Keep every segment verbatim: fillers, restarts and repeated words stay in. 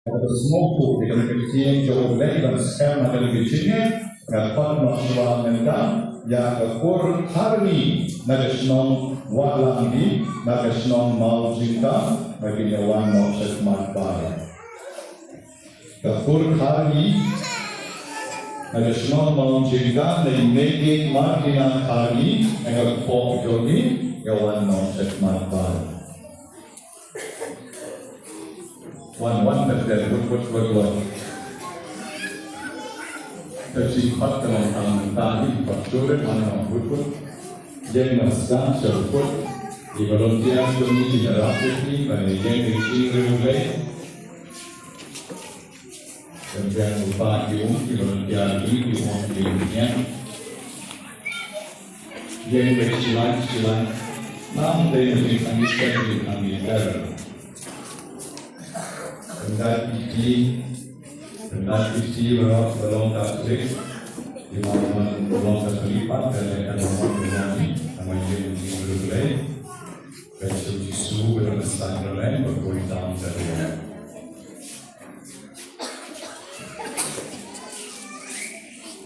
Ka sngewthuh ïa kane ka ktien jong U Blei ban skhem ha kane ka jingeh, nga khot noh shuwa mynta ïa ka kur Kharngi na ka shnong Wahlangdi, na ka shnong Mawjingkam, ba kin ïa wan noh sha khmat bar. Ka kur Kharngi na ka shnong Mawjingkam, na i Meitei Martina Kharngi, na ka kpoh jong ngi, ïa wan noh sha khmat bar. Wan, wan, ka ter, wut, wut, wut, wut. Ka jingkhot ka long tang mynta hi, ka jingkhot, wan, wan, wut, wut. Ïeng na sdang sha wut. I volunteer jong ngi ki ïarap ïa phi ban ïeng ïa ka jingriewblei. Volunteer u pa ki um, ki volunteer ki um, ki um, ïeng. Ïeng beit shilaiñ, shilaiñ. Nang dei na jingkhang ïa ka jingkhang ïa ka. Pyndat iti, pyndat iti baroh ba long Katholik. Ïa ma ba long Katholik pat ka leh ka long, ka long ni, ka ma ïeng ïa ka Blei. Ka Jisu, ka long ka sakramen ba khuid tam ka Blei.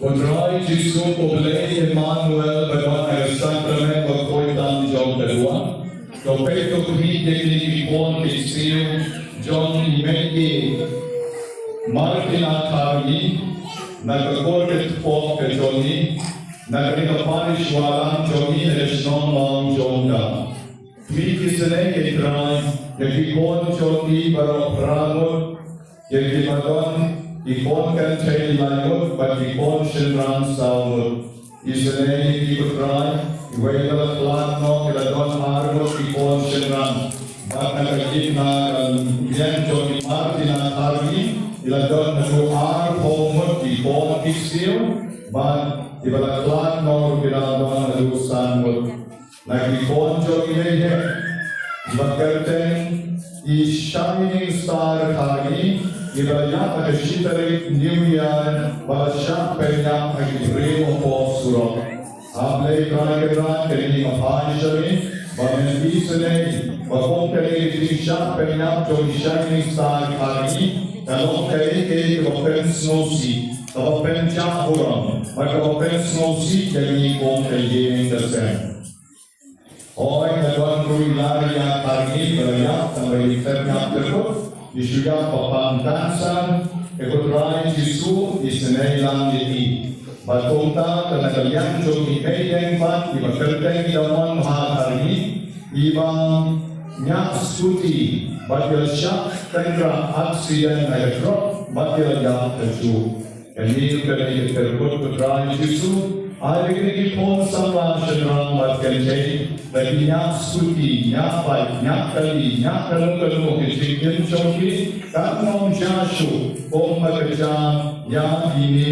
Ko Trai Jisu, ko Blei Emmanuel, ba don ha ka sakramen ba khuid tam jong ka duwan. To peit to khmih ïa kine ki khun ki ksiew jong i Meitei Martina Kharngi, na ka kur ka kpoh ka jong ngi, na kane ka parish Wahlang jong ngi, na ka shnong Mawjong ka. Khmih isynei ko Trai ïa ki khun jong ngi baroh phra ngut, ïa kiba don ki khun kynthei lai ngut bad ki khun shynrang saw ngut. Isynei ïa ki ko Trai, iwei i la khlad noh i la don ar ngut ki khun shynrang. Bad na ka jingïaid na ka liang jong i Martina Kharngi i la don haduh arphew ngut ki khun ki ksiew. Bad iba la khlad noh ruh i la don haduh san ngut. Na ki khun jong i Meitei, iba kyrteng i Shining Star Kharngi, iba la ïap ha ka shi tarik New Year, ba la shah pynïap ha ki briew hapoh surok. A Blei Trai Kynrad, kane nga phai sha me, ba men isynei ba kum kane ka jingshah pynïap jong i Shining Star Kharngi ka long kaei kaei kaba pynsngewsih, kaba pynjah burom bad kaba pynsngewsih ïa ngi kum ka ïing ka sem. Hooid, ka don ruh i Laria Kharngi ba la ïap tang ba i pynïap kyrkhu, i shu ïap ba pang cancer. Ko Trai Jisu, isynei lang ïa i. Bad kumta ka na ka liang jong i Meitei pat, iba kyrteng i Damanbha Kharngi, iba ñiah scooty bad i la shah tyngrah, accident, ha ka trok bad i la ïap kajuh. Kane ka dei ka kyrkhu, ko Trai Jisu, ai ba kine ki khun samla shynrang bad kynthei ba ki ñiah scooty, ñiah bike, ñiah kali, ñiah kano kano, ka jingim jong ki kan ym jia shuh kum ba ka jia ïa kine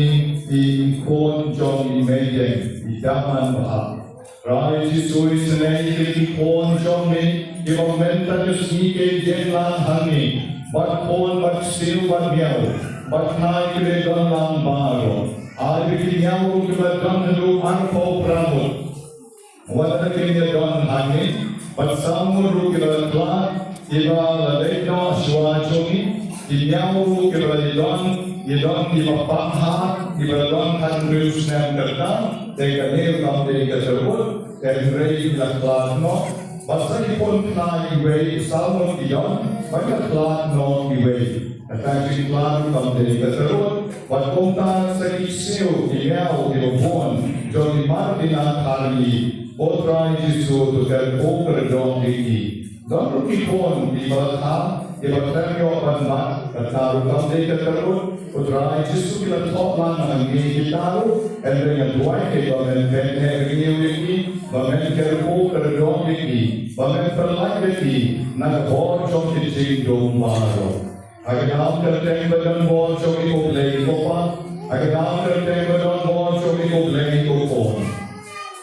ki khun jong i Meitei i Damanbha. Trai Jisu, isynei ïa ki khun jong me kiba mynta ka sngi ki ïeng lang hangne, bad khun bad ksiew bad miaw bad khnai kiba don lang baroh. Ai ba ki miaw ruh kiba don haduh arphew phra ngut, wat la kin ïa don hangne, bad saw ngut ruh kiba la khlad, kiba la leit noh shuwa jong ngi, ki miaw ruh kiba la ïa don, ïa don kiba pahar, kiba la don khathynriew snem kyrta, te kane ruh kam dei ka kyrkhu, te hynrei ki la khlad noh. Bad sa ki khun khnai kiwei, saw ngut ki don, bad ki la khlad noh kiwei. Kata ka jingkhlad ruh kam dei ka kyrkhu, bad kumta sa ki ksiew, ki miaw, kiba bun jong i Martina Kharngi, ko Trai Jisu, to kyrkhu kyrdoh ïa ki. Don ruh ki khun kiba la kha, kiba khlem ïoh ban mad, kata ruh kam dei ka kyrkhu, ko Trai Jisu, ki la thoh lang hangne kita ruh, hynrei nga duwai ba men pynheh rngiew ïa ki, ba men kyrkhu kyrdoh ïa ki, ba men pynlait ïa ki na ka bor jong ki jingdum baroh. Ha ka nam kyrteng ba donbor jong i, ko Blei ko Pa, ha ka nam kyrteng ba donbor jong i, ko Blei ko Khun.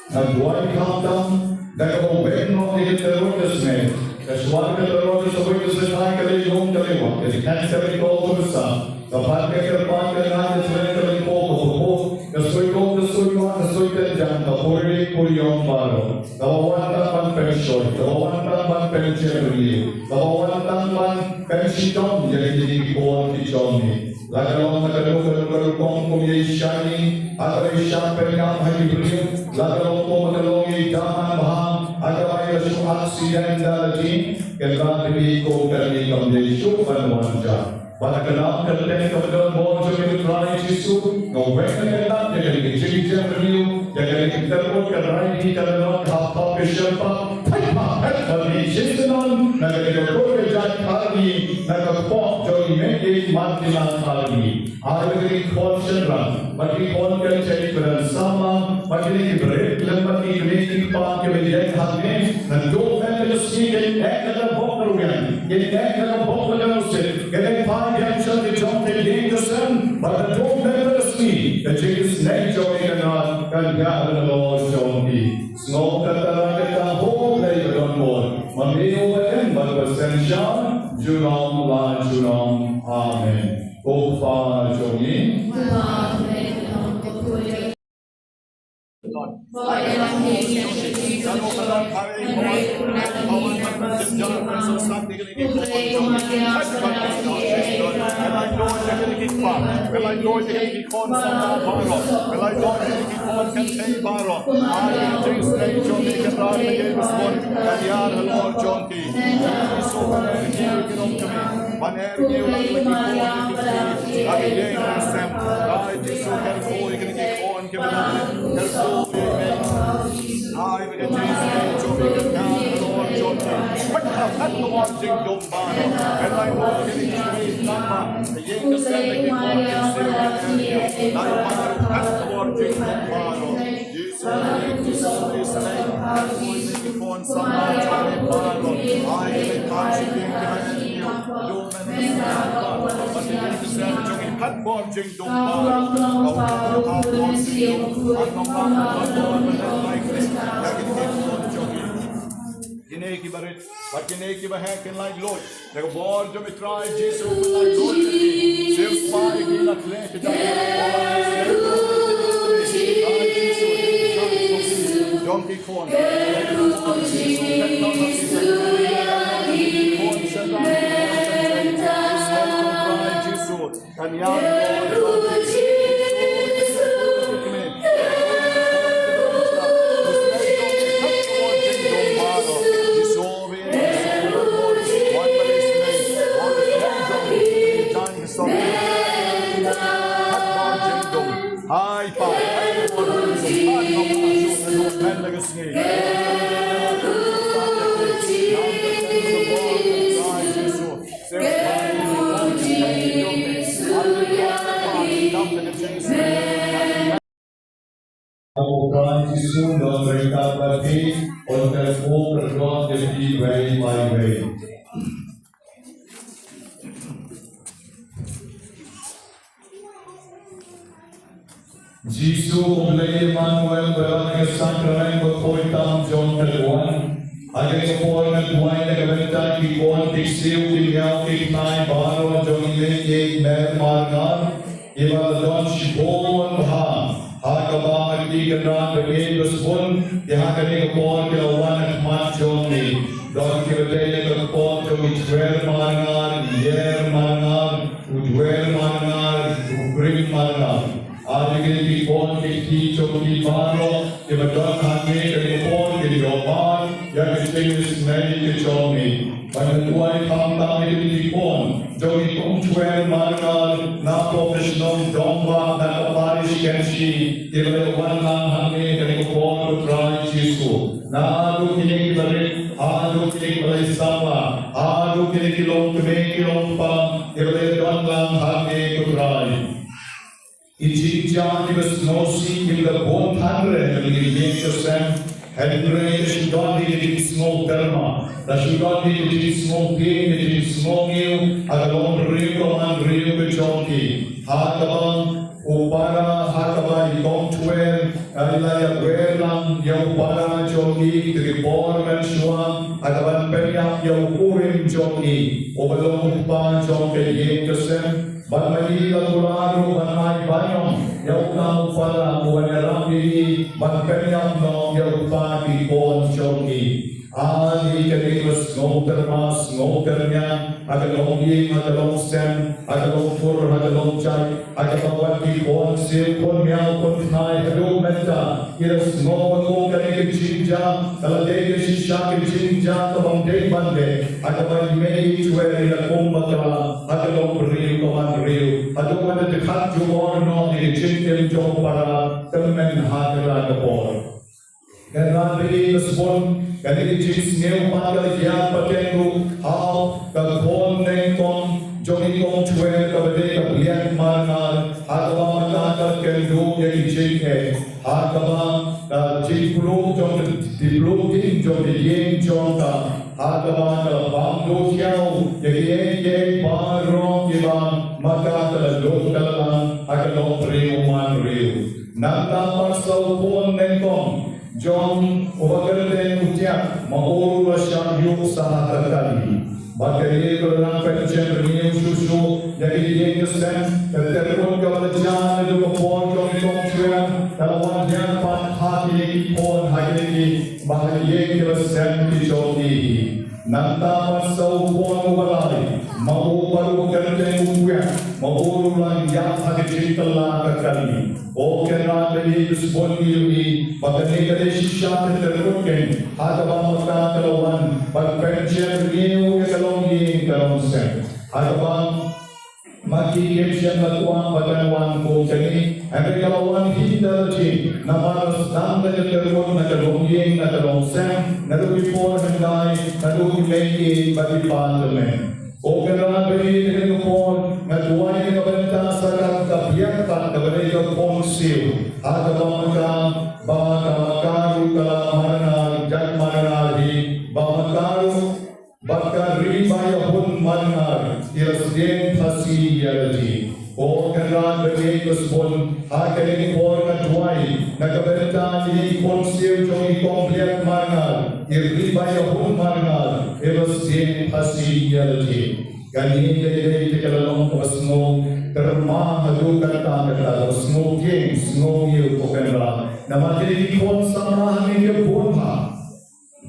Nga duwai khamtam da kaba weng noh ïa ka tyrwa ka smet, ka shwa ka tyrwa ka sawei ka sngewthuh, ka lei lum ka lei wah, ka jingkhet ka lei kol ka bsa, ka phan ka kyrpad, ka ngat ka shlem ka lei pop ka pop, ka soi kong ka soi wah, ka soi Jong ka puri puriong baroh, kaba wan tang ban pynshoi, kaba wan tang ban pynjemriew, kaba wan tang ban pynshitom ïa kine ki por ki jong ngi. La ka long na ka duk ka duk ka duk kum ïa i shani, ha kaba i shah pynïap ha ki briew, la ka long kum ka long ïa i daman bha, ha kaba i la shu accident da lade, kynrad ïa i kum kane kam dei shuh ban wan jam. Bad ka nam ka teng ka don bor jong u Trai Jisu, nga weng na ka nam ka teng ka jingjemriew, ïa ka teng ka teng ka rai di ka don ha ka pop ka sherpa, thai pa, het ba mi Jisu non, na ka teng ka kut ka jait ka ri, na ka pop jong i me i mat ki na ka ri. Ai ba ki khon shynrang, ba ki khon ka jait ka don sama, ba ki ki bret, lem ba ki bret ki pa ki bret hangne, na dok me ka sngi ka ek ka bok ruyan, ka ek ka bok ruyan sit. Ka dei phai biang sha ka jong ka ïing ka sem, bad ka dum ka dei ka sngi, ka jingisnei jong ka Kynrad kan ïaid halor jong phi. Sngew kata ka kyrteng U Blei ka don bor, ma me u ba im bad ba sngewsih, junom la junom. Amen. Ko Kpa jong ngi. Kine ki barit, bad kine ki baheh kin lait luid. Da ka bor jong u Trai Jisu kin lait luid ïa ki. Siew spah ïa ki na khleh ki jong ki. Jong ki khun. Kan ïa Hai pa. Ko Trai Jisu, don ryngkat bad phi, un kyrkhu kyrdon ïa phi iwei pa iwei. Jisu U Blei Immanuel, ba don ha ka sakramen bakhuid tam jong ka duwan. Ha kane ka por nga duwai na ka bynta ki khun ki ksiew ki miaw ki khnai baroh jong i leit i mer marngar. Kiba la don shibun bha ha kaba ki kynrad ba ïeit ba sbun, ki ha kane ka por ki la wan ha khmat jong ngi. Don kiba dei na ka por jong i twer marngar, i ïer marngar, u dwer marngar, u krim marngar. Ai ba kine ki khun ki kti jong ngi baroh kiba don hangne kane ka por kin ïoh mar ïa ka jingisnei ka jong ngi. Bad nga duwai khamtam ïa kine ki khun jong ngi kum twer marngar na ka shnong Dongbah na ka parish Kynshi kiba la wan lang hangne kane ka por, ko Trai Jisu. Naduh kine kiba rit haduh kine kiba la samla, haduh kine ki longkmie ki longkpa kiba la don lang hangne, ko Trai. Ki jingjia kiba sngewsih kim da bun than re ha kane ka ïing ka sem, hynrei ka shu don hi ka jingsngew derma, ka shu don hi ka jingsngew tieng, ka jingsngew ngiew ha ka longbriew ka manbriew ka jong ki. Ha kaba u para, ha kaba i kong Twer i la ïa wer lang ïa u para jong ki ha ki por mynshuwa, ha kaban pynïap ïa u kurim jong ki uba long u kpa jong ka ïing ka sem. Bad ma i la kular ruh ban ai baïong Ïa u kpa u para u wan ïarap ïa ngi ban pynïap noh ïa u kpa ki khun jong ngi. Ai kane ka sngew tyrwa sngew tyrniang ha ka longïing ha ka longsem ha ka longkhur ha ka longjait ha kaba wat ki khun siew khun miaw khun khnai haduh mynta. Ki la sngew ba kum kane ka jingjia ka la dei ka shisha ka jingjia ka bym dei ban dei ha kaba i mei i twer i la kum bakla ha ka longbriew ka manbriew haduh mynta. Te khat jubor noh ïa ka jingim jong u para tymmen ha kata ka por. Kynrad baieit ba sbun, kane ka jingsngew pat ka la ïaid pateng ruh ha ka khun nyngkong jong i kong Twer kaba dei ka Bliat Marngar, ha kaba mynta ka kynduh ïa ki jingeh, ha kaba ka jingpluh jong ka jingpluh ding jong ka ïing jong ka, ha kaba ka la bam duh khiaw ïa kiei kiei baroh kiba mynta ka la duh ka la lang ha ka longbriew manbriew. Nangta pat sa u khun nyngkong jong uba kyrteng u Tiak, ma u ruh u la shah ïuh sa ha ka kali. Bad ka ïing ka la nang pynjem rngiew shuh shuh ïa ki ïing ki sem. Ka tyrkut kaba la jia naduh ka por jong i kong Twer ka la wan ïaid pat ha kine ki khun, ha kine ki, ba ha ki ïing ki la sem ki jong ki hi. Nangta pat sa u khun uba lai, ma u pat uba kyrteng u Kwiang, ma u ruh u la ïap ha ka jingkylla ka kali. Ko Kynrad baieit ba sbun, ngi ïohi ba kane ka dei shisha ka tyrkut keiñ ha kaba mynta ka la wan ban pynjem rngiew ïa ka longïing ka longsem. Ha kaba ma ki kim shym la kwah ba kan wan kum kane, hynrei ka la wan hi da lade namar la sdang da ka tyrkut na ka longïing na ka longsem, naduh ki por hyndai, naduh ki mei ïeit bad ki pa tymmen. Ko Kynrad baieit, ha kane ka por nga duwai na ka bynta sa ka, ka Biak pat kaba dei ka khun siew, ha kaba ma ka, ba ka ma ka ruh ka la Marngar, dak Marngar hi, ba ma ka ruh bad ka Ri Baiahun Marngar ki la sdien phasi ïa lade. Ko Kynrad baieit ba sbun, ha kane ka por nga duwai na ka bynta ïa ki khun siew jong i kong Bliat Marngar, i Ri Baiahun Marngar, i la sdien phasi ïa lade. Kane ka dei te ka la long kaba sngew tyrma haduh katta katta, kaba sngew tieng sngew ngiew, ko Kynrad. Namar kine ki khun samla hangne ki bun bha.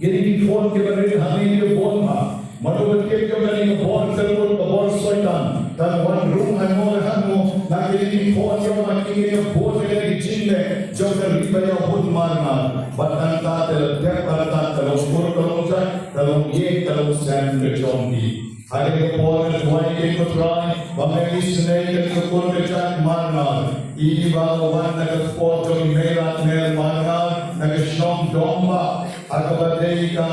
Kine ki khun kiba rit hangne ki bun bha. Mano ba tip ïa kane ka bor tyrkut, ka bor soitan, kan wan rung hangno hangno na kine ki khun jong ngi, kine ki bun, kine ki jingleh jong ka Ri Baiahun Marngar. Bad nangta te la dep bad nangta ka long kur ka long jait, ka long ïing ka long sem ka jong ki. Ha kane ka por nga duwai, ko Trai, ba me isynei ïa ka kur ka jait Marngar, iba wan na ka por jong i Meilad Mer Marngar, na ka shnong Dongbah, ha kaba dei ka,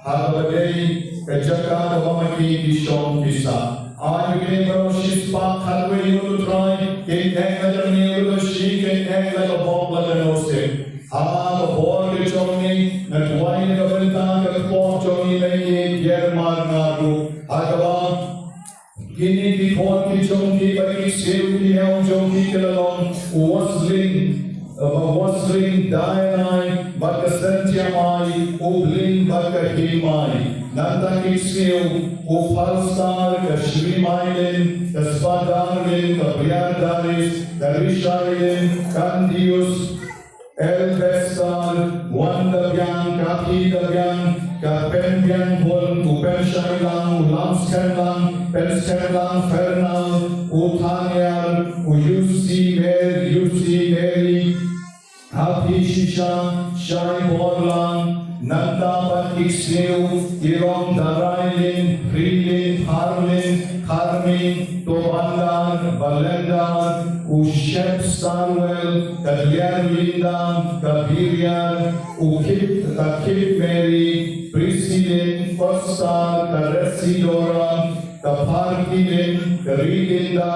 ha kaba dei ka jaka kaba ma ki ki shong ki sah. Ai ba kine baroh shispah khatwei, ko Trai, kin ïeng la ka rngiew la ka shi, kin ïeng la ka bok la ka nusip. Ha ka bor ka jong ngi nga duwai na ka bynta ka kpoh jong ngi, Mei Kier Marngar ruh, ha kaba kine ki khun ki jong ki bad ki ksiew ki hynñiew jong ki ki la long u Wasling, eh, ba Wasling Dai Nai bad ka Sentiamai, u Bling bad ka Himai. Nangta ki ksiew, u Falstar, ka Shrimailin, ka Spadarlin, ka Briardaris, ka Rishailin, Kandius, Elbestar, Wandabiang, Kakidabiang, ka Penbianghun, u Penshailang, u Lamskhenlang, Penskhenlang Fernal, u Thaniar, u Yusi Mer, Yusi Meri, Hapi Shisha, Shai Borlang, nangta pat ki ksiew, ki long Darailin, Prilin, Harlin, Kharming, Tobandar, Balendar, u Shep Starwell, ka Diar Linda, ka Biriar, u Kip, ka Kip Mary, Prisilin, Kostar, ka Residora, ka Parkilin, ka Rilinda,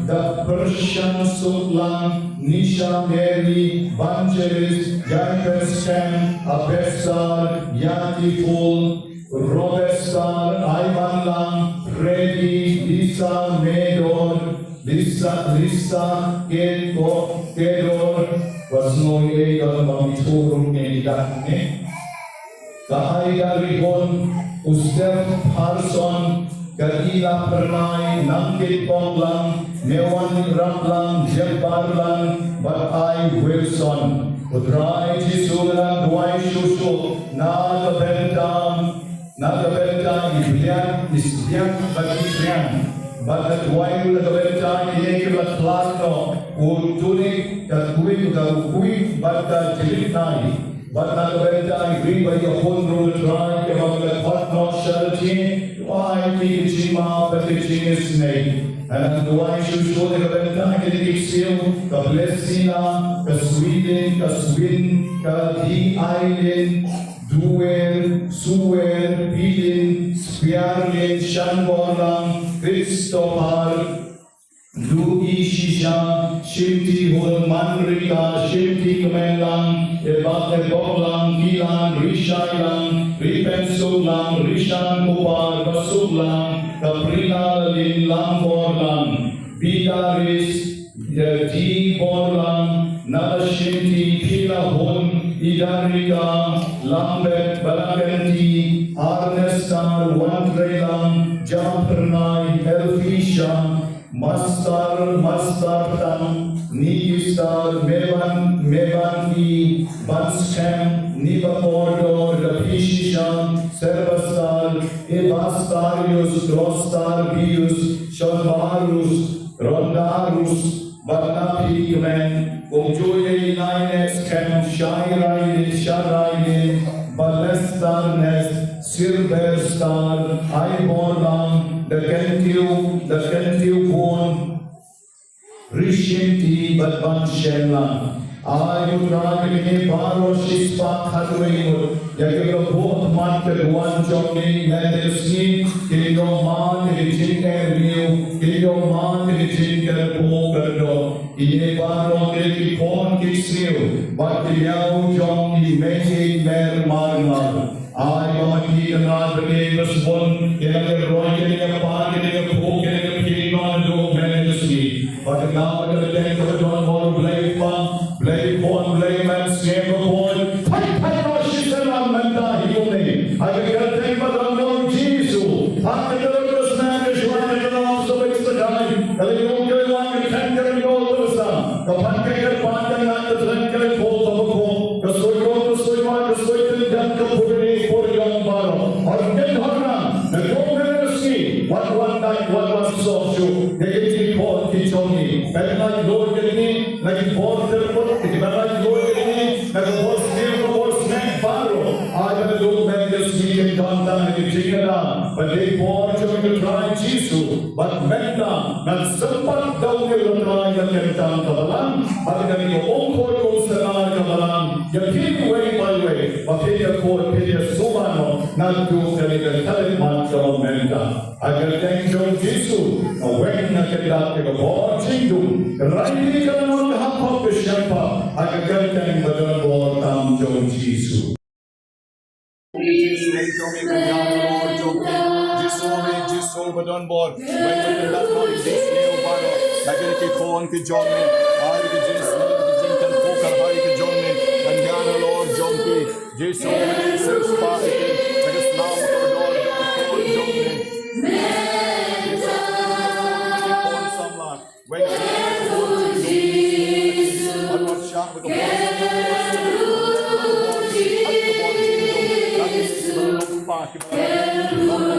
da Pershan Suklang, Nisha Mary, Vangelis, Yankers Ken, Abestar, Yatiful, Robestar, Ivan Lang, Freddy, Lisa Medor, Lisa, Lisa Keko, Kedor, was no ye don bang itu ruk ne idak ne. Ka Aida Rihon, u Steph Parson, Ka Ila Pyrnai, Nangkit Ponglang, Mewan Raplang, Jembarlang, bad Ai Wilson. U Trai Jisu, nga duwai shuh shuh na ka bynta, na ka bynta i Bliang, i Sbiang bad i Sbiang. Bad nga duwai na ka bynta kine kiba la khlad noh, u Tunik, ka Kwin, ka Kwin bad ka Jilitnai. Bad na ka bynta i Ri bad i Khun ruh, Trai, kiba la khot noh sha lade, ai ki jingmap bad ki jingisynei. Nga duwai shuh shuh na ka bynta kine ki ksiew, ka Blessina, ka Sweden, ka Swin, ka Di Aileen, Duer, Suer, Pilin, Spiarlin, Shanborlang, Christopher, Louis Shisha, Shimti Hun, Manrika, Shimti Kmenlang, Ebak Eboklang, Kilan, Rishailang, Ripensuklang, Rishan Kupar, Basuklang, Kaprina Lalin, Langborlang, Bidaris, Di Borlang, Nala Shimti, Pila Hun, Idarika, Lambert, Balakanti, Arnestar, Wantrelang, Jampernai, Elfisha, Mastar, Mastar Tang, Nikistar, Mevan, Mevan I, Banskhem, Niba Kordor, Dapishisha, Serbastar, Ebastarius, Glostar, Bius, Shonbarus, Rondarus, bad na phi kmen, kumjuh ïa i Nainex Khem, Shai Raidin, Shai Raidin, Balestar Nes, Silver Star, Ai Borlang, Da Kentiu, Da Kentiu Bun, Rishim Ti bad Ban Shem Lang. Ai u Trai, ïa kine baroh shispah khatwei ngut, ïa kiba la buh khmat ka duwan jong ngi mynta ka sngi, kin ïoh man ïa ka jingeh riew, kin ïoh man ïa ka jingkyrpad kyrdoh. Kine baroh ki khon ki ksiew bad ki liaw jong i mei i mer mar mar. Ai ba ma ki kynrad bad ki ba sbun, ki la ki roi, ki la ki par, ki la ki phuh, ki la ki phi, nongduh mynta ka sngi. Ba ka daw ka lyndet kaba don bor, Blei Kpa, Blei Khun, Blei Mynsiem Bakhuid. Peit, peit noh shisien mynta hi kumne. Ha ka kyrteng ba don bor Jisu. Ha ka kyrteng ba sna ka shuwa ka long sa bek sa kai. Ka la ïoh ka wan ka kyrteng ka ïoh ka sa. Ka pan ka kyrpad ka ngat ka tren ka la ko ka ba ko. Ka soi ko ka soi wa ka soi ka jan ka puri puri ong baroh. Hor ken hor na. Na ko ka sngi. Wat wat nai wat wat sok shu. Ka ki ki ko ki chong ni. Ka ngai lo ka ni. Na ki bor ter put. Ka ngai lo ka ni. Na ka bor sni ka bor sni baroh. Ai ba duk mynta ka sngi kin don tang ha ki jingïada. Ba dei bor jong u Trai Jisu. Bad mynta ngan sympat da u Trai ïa ka kyrteng ka balang. Bad ka dei ka ong ko ong sna ka balang. Ïa phi wei pa wei. Ba phi ïa ko phi ïa sumar mo. Naduh ka dei ka khyllipmat ka mynta. Ha ka kyrteng jong Jisu, nga weng nga kyndat ïa ka bor jingdum. Rai ni ka nong ka hap hap ka shempa. Ha ka kyrteng ba don bor tam jong Jisu. Jisu, Jisu, Jisu ba don bor. Weng nga kyndat ïa ka bor jingdum baroh. Ha ka kyrteng ki jong me. Ha ka kyrteng ki jong me. Kan ïa ka bor jong me. Kan ïa ka bor jong me. Jisu, Jisu, spah ïa ki, na ka snam kordor jong ka bor jong me. Jisu, Jisu, Jisu, Jisu, samla. Wei, Jisu, wan wan shah, wei, ka bor, ka bor, ka bor, ka bor, ka bor,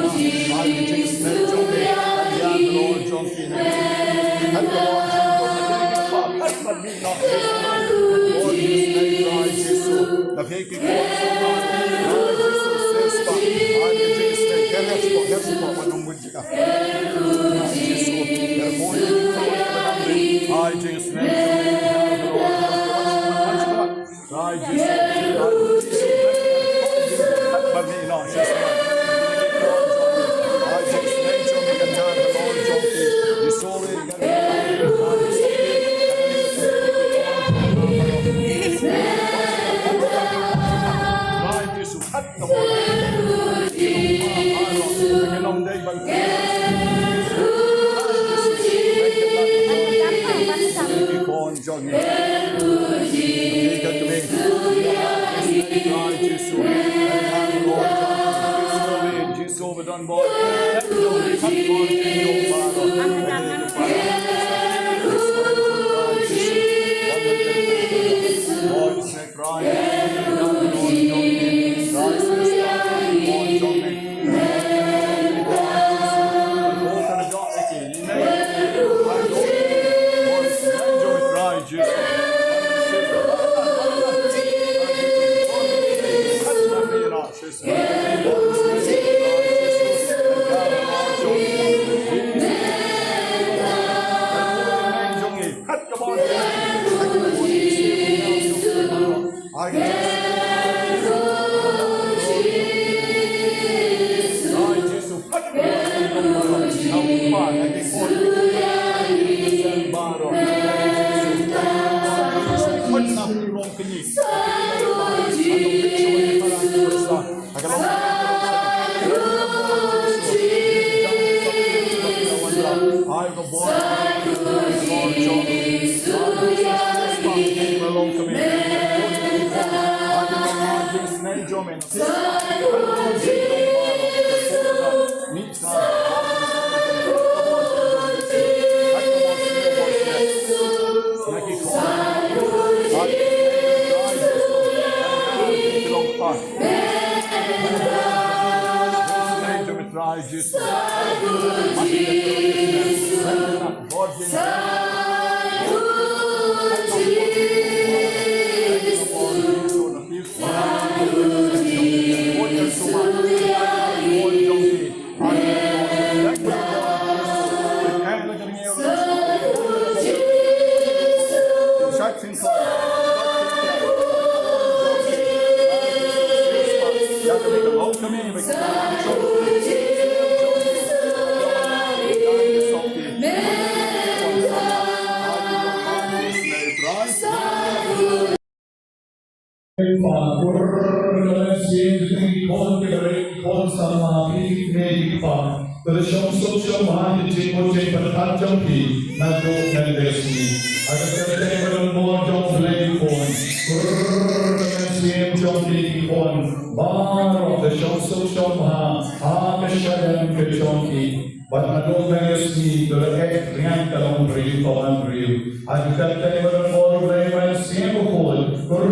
Baroh da shong suk shong bha ha ka shadem ka jong ki. Bad naduh mynta ka sngi to la ek riang ka long briew ka wan briew. Ha ka kyrteng ba don bor U Blei Mynsiem Bakhuid, kur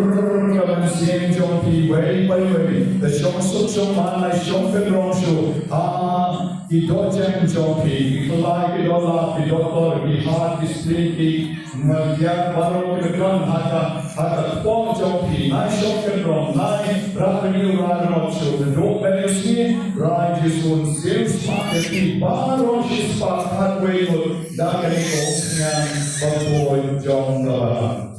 ka mynsiem jong phi wei pa wei, da shong suk shong bha, da shong kynrong shuh ha ki dohjem jong phi, ki khlai, ki dohnud, ki dohtur, ki hat, ki spleen, ki Nga ïa baroh ki don ha ka, ha ka kpoh jong phi, nai shong kynrong, nai rah ïa u rah rot shuh, naduh mynta ka sngi, Trai Jisu un siew spah ïa phi baroh shispah khatwei ngut, da kane ka umsnam bakhuid jong ka balang.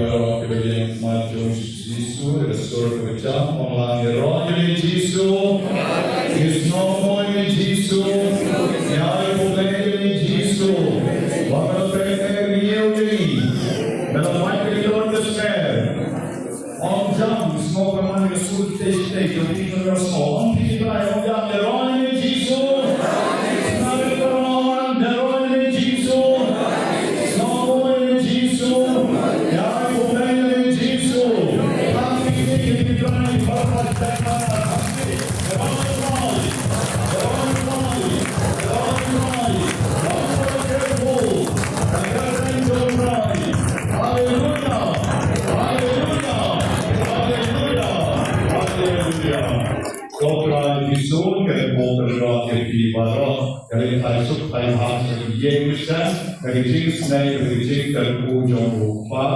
Ïaroh kiba ïeng ha khmat jong u Jisu, da ka sur kaba jam, ong lang, ïaroh ïa me Jisu. Ïasnoh mo ïa me Jisu. Ïai khublei ïa me Jisu. Ba me la peit ïa ngi, me la peit ïa ngi. Ong jam, sngewbha man ka sur tei tei, jong phi ka sngew. Ong phi Trai, ong jam, ïaroh ïa me Jisu. Sngewbha man, ïaroh ïa me Jisu. Sngewbha man ïa me Jisu. Ïai khublei ïa me Jisu. Tang phi phi phi Trai, ba phi Trai. Ko Trai Jisu, ngi buh ïa phi baroh, ïa lade, ai suk ai bha ïa ki ïing ki sem, ïa ki jingsnei, ïa ki jingkyrkhu jong u Kpa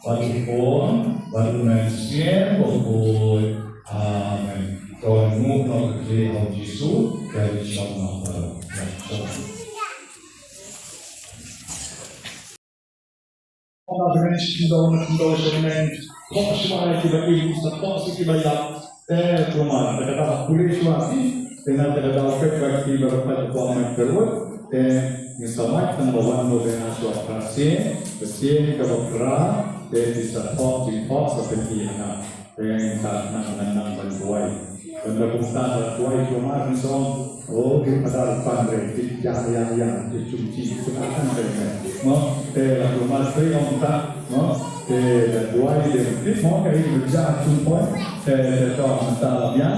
bad u Khun bad u Mynsiem Bakhuid. Amen. To nguh noh ïa u Jisu, ka jingshong noh. Ong ba men shu khyndew na khyndew sha men, thoh shuwa ïa kiba im, sa thoh sha kiba ïap. Te kumne, te kata ba pule shuwa shi, te na te kata ba peit ba kiba ba peit ba mait ka ruh, te ngin sa mait tang ba wan mo te na shuwa ka sien, ka sien kaba phra, te ngin sa thoh jingthoh sa pynti hana. Te ngin sa nang nang nang ban duwai. Ban da kumta da duwai kumar ni song. Oh, ki padar pan re, ki ya ya ya, ki chum chi, ki na kan re me. Mo, te la kumar pre ong ta, mo, te da duwai de, ki mo ka i ja chum pon, te te to ta la ya.